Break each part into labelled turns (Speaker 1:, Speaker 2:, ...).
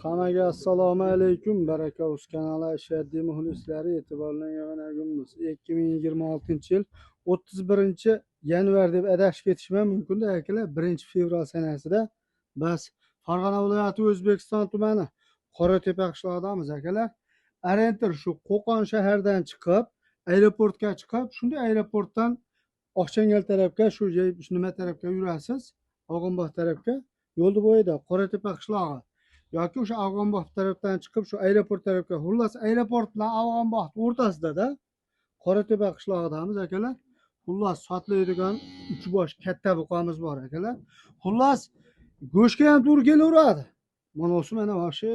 Speaker 1: Hammaga assalomu alaykum. Baraka uz kanali ashaddiy muxlislari e'tiborli yig'inagimiz. 2026-yil 31 yanvar deb adashib ketishim ham mumkin-da akalar. 1 fevral sanasida biz Farg'ona viloyati O'zbekiston tumani Qoratepa qishlog'idamiz akalar. Orientir shu Qo'qon shahardan chiqib, aeroportga chiqib, shunday aeroportdan Oqchangal tarafga, shu nima tarafga yurasiz? Afg'onbog' tarafga, yo'lni bo'yida Qoratepa qishlog'i. Yoki o'sha Afg'onbog' tarafdan chiqib shu aeroport tarafga, xullas aeroport bilan Afg'onbog' o'rtasida-da Qoratepa qishlog'idamiz akalar. Xullas sotiladigan 3 bosh katta buqamiz bor akalar. Xullas go'shtga ham to'g'ri kelaveradi. Mana o'si mana вообще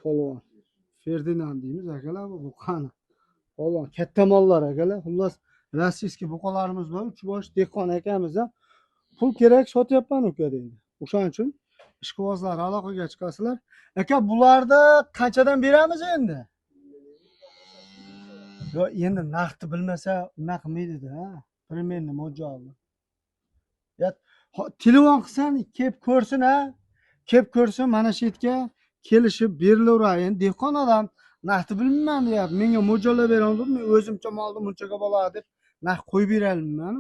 Speaker 1: polvon Ferdinand deymiz akalar bu buqani. Polvon katta mollar akalar. Xullas rossiyskiy buqalarimiz bor, 3 bosh dehqon akamiz ham pul kerak sotyapman uka deydi. O'shaning uchun ishqibozlar aloqaga chiqasizlar. Aka, bularni qanchadan beramiz endi? Yo, endi narxni bilmasa nima qilmaydi-da, примерно mo'ljalni. Ya, telefon qilsan, kelib ko'rsin, ha. Kelib ko'rsin, mana shu yerga kelishib berilaveradi. Endi dehqon odam narxni bilmayman deyapti. Menga mo'ljallab beraman deb, men o'zimcha molni munchaga bo'ladi deb narx qo'yib berolmayman.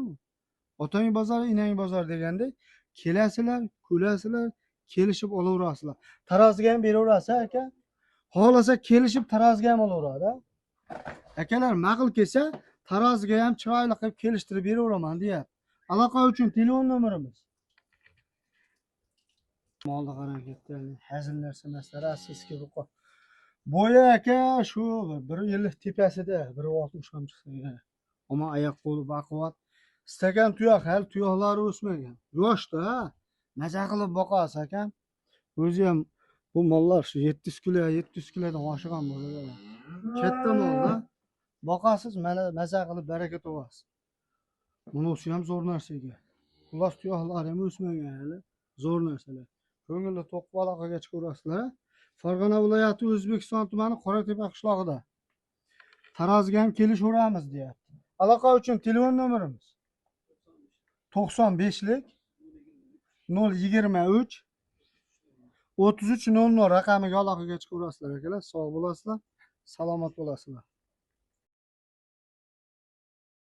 Speaker 1: Otang bozor, enang bozor degandek, kelasizlar, ko'rasizlar, kelishib olaverasizlar. Taroziga ham beraverasiz aka. Xohlasa kelishib taroziga ham olaveradi. Akalar ma'qul kelsa, taroziga ham chiroyli qilib kelishtirib beraveraman deyapti. Aloqa uchun telefon nomerimiz. Molni qarang katta, hazil narsa emas, rossiyskiy buqa. Bo'yi aka shu 1 yillik tepasida, 1.60 ham chiqsa kerak. Ammo oyoq qo'li baquvvat. Stakan tuyoq, hali tuyoqlari o'smagan. Yoshda, maza qilib boqasiz aka. O'zi ham bu mollar shu 700 kilo, 700 kilodan oshiq ham bo'ladi. Katta molda boqasiz, mana maza qilib baraka topasiz. Bunisi ham zo'r narsa ekan. Xullas tuyoqlari ham o'smagan hali, zo'r narsalar. Ko'ngilli to'q aloqaga chiqaverasizlar. Farg'ona viloyati O'zbekiston tumani Qoratepa qishlog'ida. Taroziga ham kelishaveramiz deyapti. Aloqa uchun telefon nomerimiz 95lik 023 33 00 raqamiga aloqaga chiqaverasizlar akalar. Sog' bo'lasizlar, salomat bo'lasizlar.